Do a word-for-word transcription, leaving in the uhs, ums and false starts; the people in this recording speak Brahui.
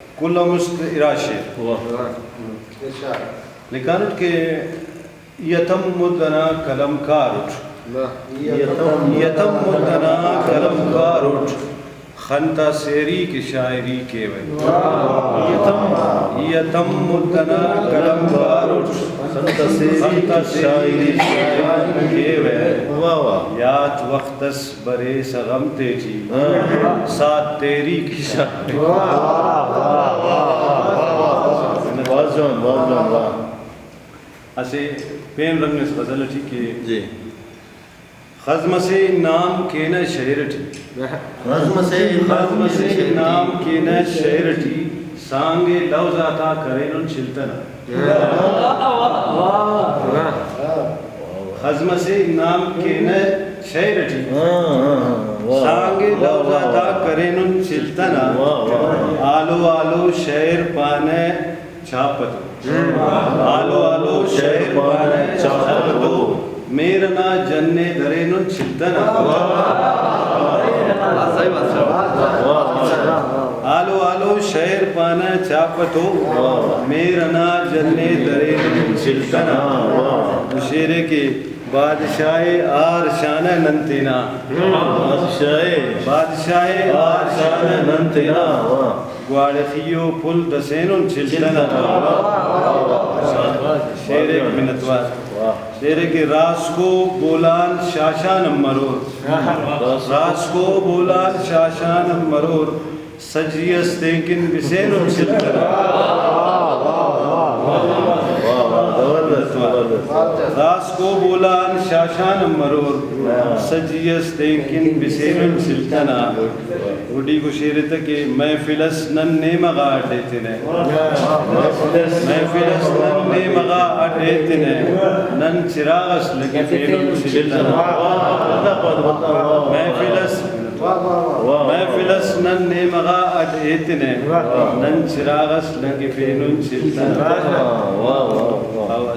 کل آن مست ارا شعر۔ واہ۔ لکھانٹ کہ یتم مد انا قلم کار اٹ۔ واہ۔ یتم مد انا قلم کار اٹ، خن تا سیری کہ شاعری کیوہ۔ واہ۔ یتم، یتم مد انا قلم کار اٹ، خن تا سیری خن تا کہ سیری شاعری کیوہ۔ واہ واہ۔ یات وخت اس بریسہ غم تیٹی، ہاں۔ سات تیری کہ شاعری۔ واہ، واہ، واہ، واہ، واہ، واہ۔ بھاز جوان، بھاز جوان، واہ۔ اسہ پین رنگ اس غزل اٹی کہ جی۔ خزم سے نام کینہ شعر اٹی۔ خزم سے نام خزم سے کینہ شعر نام اٹی۔ کینہ شعر اٹی، سانگ لوز آتا کرینن چلتنا۔ واہ، واہ، واہ۔ خزم سے نام کینہ شعر اٹی۔ ہاں، ہاں، ہاں، واہ۔ سانگ واہ، لوز واہ، آتا واہ۔ کرینن چلتنا۔ واہ، واہ، واہ۔ آلو آلو شعر پانہ چھاپہ تو۔ ہم۔ آلو آلو شعر پانہ چھاپہ تو۔ مہر انا جن ءِ درینن چلتنا۔ واہ، واہ، واہ۔ آلو آلو شعر پانہ چھاپہ تو۔ واہ، واہ۔ مہر انا جن ءِ درینن چلتنا۔ واہ، واہ۔ شعر ءِ کہ بادشاہ آر شانہ نن تینا۔ بادشاہ۔ بادشاہ آر شانہ نن تینا۔ واہ۔ گواڑخی و پھل دسینن چلتنا۔ چلتنا۔ واہ، واہ، واہ، واہ۔ شعر ءِ منتوار۔ واہ۔ شعر ءِ کہ راسکو بولان شاشان مرور۔ راسکو۔ راسکو بولان شاشان مرور۔ سجی اس تینکن بسینن چلتنا۔ واہ، واہ، واہ، واہ۔ واہ، واہ، زبردست، زبردست۔ راسکو بولان شاشان مرور۔ واہ۔ سجی اس تینکن بسینن چلتنا۔ اوٹی گو شعر ءِ تہ کہ محفل اس نن نیمہ غا اڈ ایتنہ۔ محفل اس نن نیمہ غا اڈ ایتنہ۔ نن چراغ اس لگفینن چلتنا۔ محفل اس، محفل اس نن نیمہ غا اڈ ایتنہ۔ نن چراغ اس لگفینن چلتنا۔ واہ، واہ، واہ۔